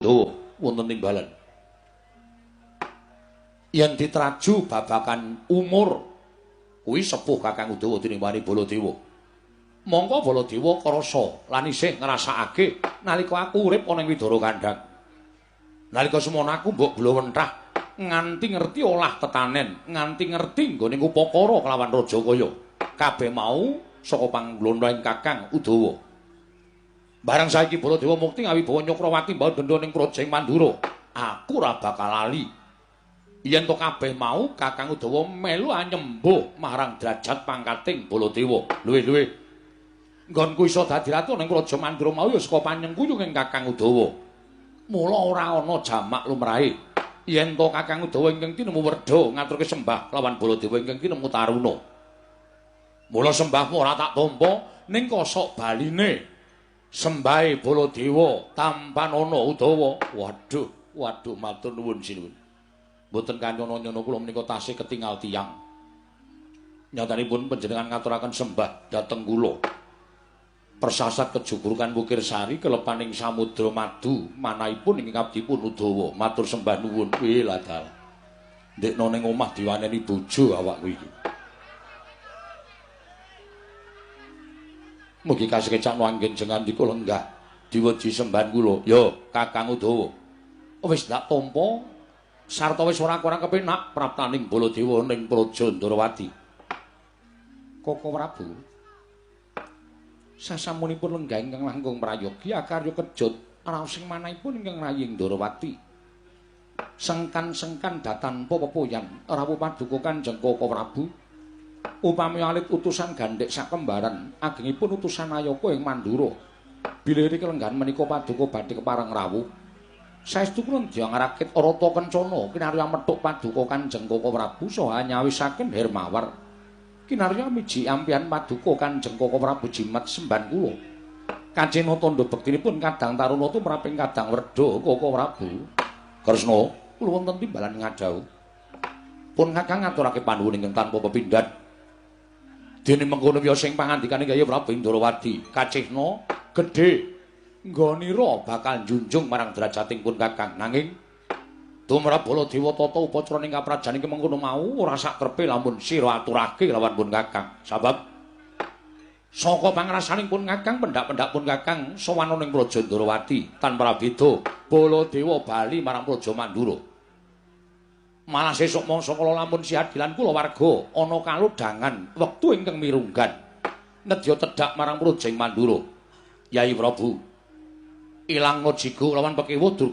Udawa wonten timbalan. Yen ditraju babakan umur kuwi sepuh Kakang Udawa tinimbang Baladewa. Mongko Baladewa krasa lan isih ngrasakake nalika aku urip ana ing Widara Kandhang. Nalika semono aku mbok glowentah nganti ngerti olah tetanen, nganti ngerti nggone upakara kelawan raja kaya. Kabeh mau saka pangglondhong Kakang Udawa. Bareng saiki Baladewa mukti ngawibawa Nyakrawati mbawa denda ning Praja Mandura. Aku ora bakal lali. Yen to kabeh mau Kakang Udawa melu anyembuh marang derajat pangkating Baladewa. Luwih-luwih nggonku iso dadi ratu ning Praja Mandura mau ya saka panyengkuyunging Kakang Udawa. Mula ora ana jamak lumrahe. Yen to Kakang Udawa ingkang tinemu werda ngaturke sembah lawan Baladewa ingkang tinemu taruna. Mula sembahmu ora tak tampa ning kosok baline. Sembahe Baladewa tampanana Udawa. Waduh, waduh matur nuwun sinuwun. Mboten kanyono-nyono kula menika tasih ketingal tiyang. Nyatanipun panjenengan ngaturaken sembah dhateng kula. Persasat kejugurukan Wukirsari kelepaning samudra madu manahipun ingkang abdipun Udawa. Matur sembah nuwun. Wih ladal. Ndekno ning omah diwaneni bojo awakku iki. Mugi kasekecakno anggen jenengan dika lenggah diweji sembahan kula. Yo Kakang Udawa. Wis ndak tampa sarta wis ora kurang kepenak praptaning Baladewa ning Praja Ndrawati. Koko Prabu. Sasampunipun lenggah ingkang langkung prayogi akarya kejut raos sing manahipun ingkang raying Ndrawati. Sengkan-sengkan datanpa pepoyan rawuh paduka Kanjeng Koko Prabu. Upami alit utusan gandhek sakembaran agengipun utusan Ayaka ing Mandura. Bilih kelenggahan menika paduka badhe kepareng rawuh. Saestu kula ndya ngrakit rata kencana kinarya methuk paduka Kanjeng Koko Prabu saha nyawisaken Hermawar. Kinarya miji ampihan paduka Kanjeng Koko Prabu jimat semban kula. Kacena tandha bektinipun kadang taruna tumraping kadang werda Koko Prabu. Kresna kula wonten timbalan ngadhawuh. Pun Kakang ngaturake panuwun ingkang tanpa pepindhan. Dene mengkono wiya sing pangandikane Kyai Prabu Indrawati kacihna gedhe nggonira bakal njunjung marang derajating pun Kakang. Nanging tumrap Baladewa tata upacara ning kaprajan iki mengkono mau ora sakrepe lamun sira aturake lawan pun Kakang. Sabab saka pangrasaning pun Kakang pendhak-pendhak pun Kakang sowan ning Praja Ndrawati tanpa beda Baladewa bali marang Praja Mandura. Malah sesuk mangsa kala lamun siadilan kula warga ana kalodhangan wektu ingkang mirunggan nedya tedhak marang Praja Mandura. Yai Prabu ilang jigo lawan pekewuh Durga.